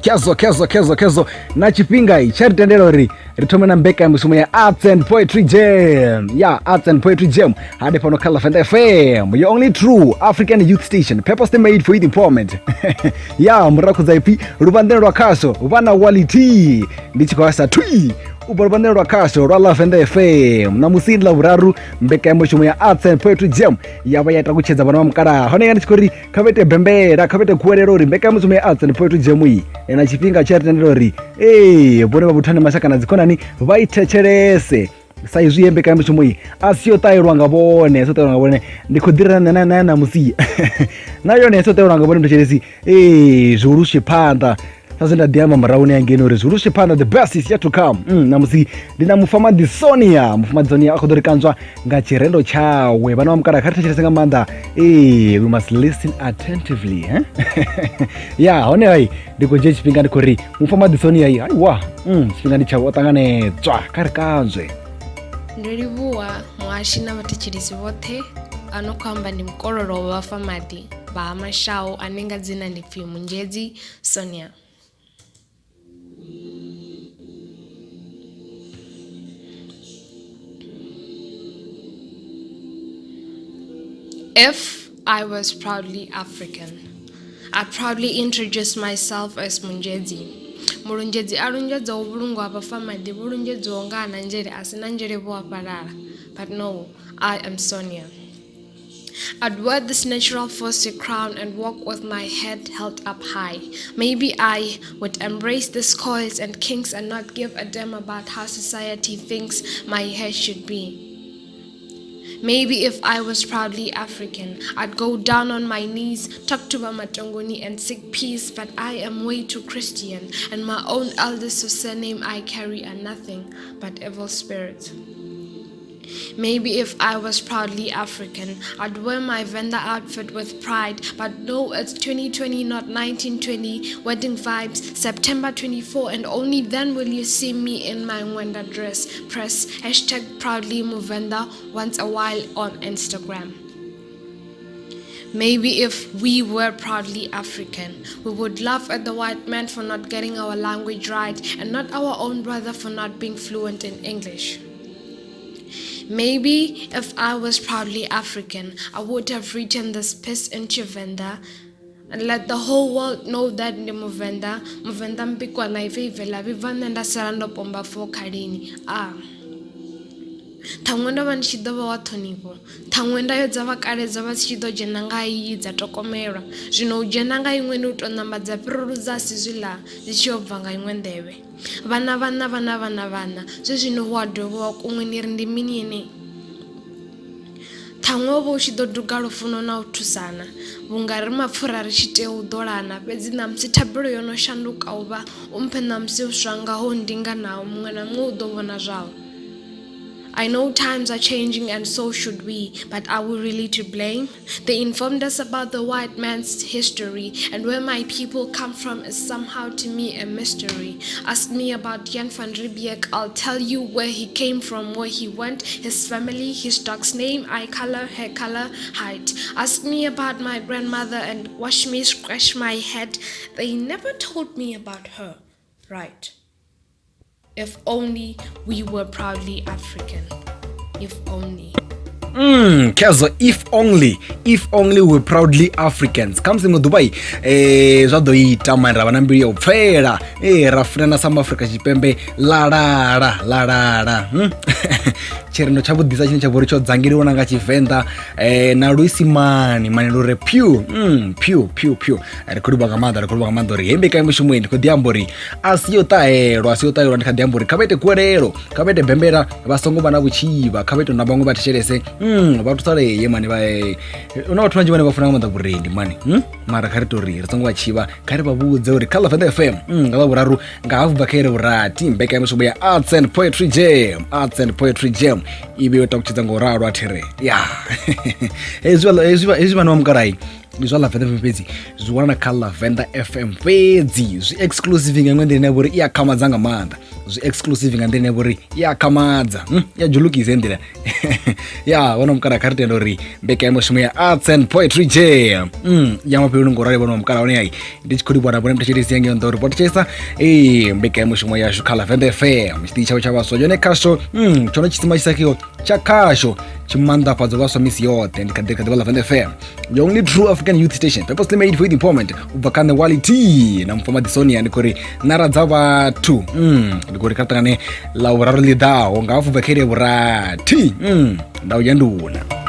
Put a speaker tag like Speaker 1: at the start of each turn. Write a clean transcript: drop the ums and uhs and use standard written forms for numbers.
Speaker 1: Kezo kezo kezo kezo na tshifhinga i tsha ri tendela uri ri thome na mbekanyamushumo ya Arts and Poetry Jam. Ya Arts and Poetry Jam hadi fhano kha Lavenda FM, your only true African youth station, purposely made for youth empowerment. Ya murahu dza ipfi luvhanḓeni lwa khasho vha na quality ndi tshi khou asa twi u bva luvhanḓeni lwa khasho lwa Lavenda FM. Ṋamusi ndi Ḽavhuraru, mbekanyamushumo ya Arts and Poetry Jam ya vha ya takutshedza vhana vha mukalaha hone nga ndi tshi khou ri kha vha ite bembela, kha vha ite khuwelelo uri mbekanyamushumo ya Arts and Poetry Jam iyi na tshifhinga tshi a tendela uri ee vhone vha vhuthane mashaka na dzikhonani vha i thetshelese sa izwi ye mbekanyamushumo iyi a si yo ṱahelwa nga vhone, a si yo ṱahelwa nga vhone. Ndi khou ḓi na na na ṋamusi na yone a si yo ṱahelwa nga vhone mthetshelesi. Ee zwihulu zwi phanḓa sa zwe nda ḓi amba murahuni hangeini uri zwihulu zwi phanḓa, the best is yet to come. Ṋamusi ndi na Mufamadi Sonia. Mufamadi Sonia a khou ḓo ri kanzwa nga tshirendo tshawe. Vhana vha mukala kha ri thetshelese nga maanḓa. Ee, we must listen attentively, eh? Ya hone hai ndi khou dzhia tshifhinga ndi khou ri Mufamadi Sonia i aiwa, tshifhinga ndi tshawe, o ṱanganedzwa, kha ri kanzwe.
Speaker 2: Ndo livhuwa muhashi na vhathetshelesi vhoṱhe. A no khou amba ndi mukololo wa Vhafamadi vha ha Mashau ane nga dzina ndi pfi Munzhedzi Sonia. If I was proudly African, I proudly introduce myself as Munzhedzi. Mulunzhedzi a lunzhedzaho vhulungu ha vhafamaḓi vhu lunzhedziwaho nga a na nzhele a si na nzhele vhu a fhalala. But no, I am Sonia. I'd wear this natural fossy crown and walk with my head held up high. Maybe I would embrace the coils and kinks and not give a damn about how society thinks my hair should be. Maybe if I was proudly African, I'd go down on my knees, talk to Mama Tongoni and seek peace, but I am way too Christian, and my own eldest surname I carry are nothing but evil spirits. Maybe if I was proudly African, I'd wear my Venda outfit with pride. But no, it's 2020, not 1920. Wedding vibes, September 24, and only then will you see me in my Wenda dress. Press hashtag proudly Muvenda once a while on Instagram. Maybe if we were proudly African, we would laugh at the white man for not getting our language right and not our own brother for not being fluent in English. Maybe if I was proudly African, I would have written this piece in Tshivenda and let the whole world know that ndi Muvenda, Muvenda mpikwana ife ibvela vhibva nṋe nda sala ndo pomba fo khalini. Ah. Ṱhaṅwe ndo vha ndi tshi ḓo vha wa ṱhonifho, ṱhaṅwe ndayo dza vha kale dzo vha dzi tshi ḓo dzhena nga iyi dza tokomelwa. Zwino u dzhena nga iṅwe ni u tou ṋamba dza fhiruludza si zwiḽa dzi tshi yo bva nga iṅwe nḓevhe. Vhana vhana vhana vhana vhana zwe zwino hu a dovhiwa kuṅwe ni ri ndi mini yeneyi? Ṱhaṅwe wo vha u tshi ḓo duga lufuno na u thusana vhunga ri mapfura ri tshi tea u ḓolana fhedzi ṋamusi thabelo yo no shanduka u vha u mphe ṋamusi vhuswa nga ho ndinganaho muṅwe na muṅwe u ḓo vhona zwawe. I know times are changing and so should we, but are we really to blame? They informed us about the white man's history, and where my people come from is somehow to me a mystery. Ask me about Jan van Riebeeck, I'll tell you where he came from, where he went, his family, his dog's name, eye color, hair color, height. Ask me about my grandmother and watch me scratch my head. They never told me about her. Right. If only we were proudly African. If only.
Speaker 1: Kezo, if only, if only we were proudly Africans. Khamusi ṅwe ḓuvha zwa ḓo ita mani ra vha na mbilu ya u pfela, ra funana sa Maafrika Tshipembe lalala lalala. Tshirendo tsha vhuḓisa tshine tsha vha uri tsho dzangeliwa na nga Tshivenḓa na Luisimani mani lu re phew, phew phew phew. Ri khou livhuwa nga maanḓa, ri khou livhuwa nga maanḓa uri hei mbekanyamushumo ndi khou ḓi amba uri a si yo ṱahelwa, a si yo ṱahelwa. Ndi kha ḓi amba uri kha vha ite khuwelelo, kha vha ite bembela, vha songo vha na vhutshivha, kha vha ite na vhaṅwe vha thetshelese, vha thusalee mani. Vha hu na vhathu vhanzhi vhane vha funa nga maanḓa vhurendi mani, Mara kha ri to ri ri songo vha tshivha, kha ri vha vhudze uri kha Lavenda FM, nga Ḽavhuraru nga hafu bva kha iri vhurathi mbekanyamushumo ya Arts and Poetry Jam, Arts and Poetry Jam i vhe yo takutshedza nga u ralo a thi ri ya hezwi hezwi vhana vha mukalai. Ndi zwa Lavenda FM fhedzi, zwi wanala kha Lavenda FM fhedzi. Zwi exclusive nga iṅwe nḓila ine ya vha uri i a khamadza nga maanḓa. Zwi exclusive nga nḓila ine ya vha uri i a khamadza, I a dzhulukisa nḓila ya vhona mukala. Kha ri tenda uri mbekanyamushumo ya Arts and Poetry Jam ya mafheloni ngo rali vhona mukala hone ai ndi tshi khou livhuwa na vhone mthetshelesi yange nnḓa uri vho thetshelesa ee mbekanyamushumo yashu kha Lavenda FM, tshiṱitshi tshavho tsha vhaswa, yone khasho tshone tshisima tshisakhiho tsha khasho tshimanḓafhadzo vhaswa misi yoṱhe. Ndi kha ḓi vha Lavenda FM, the only true African youth station purposely made for youth empowerment. U bva kha nṋe Wally T na Mufoma Disonia, ndi khou ri nara dza vhathu. Ndi khou ri kha ṱangane ḽa vhuraru ḽi ḓaho nga hafu bva kha iri ya vhurathi. Ndau ya nduna.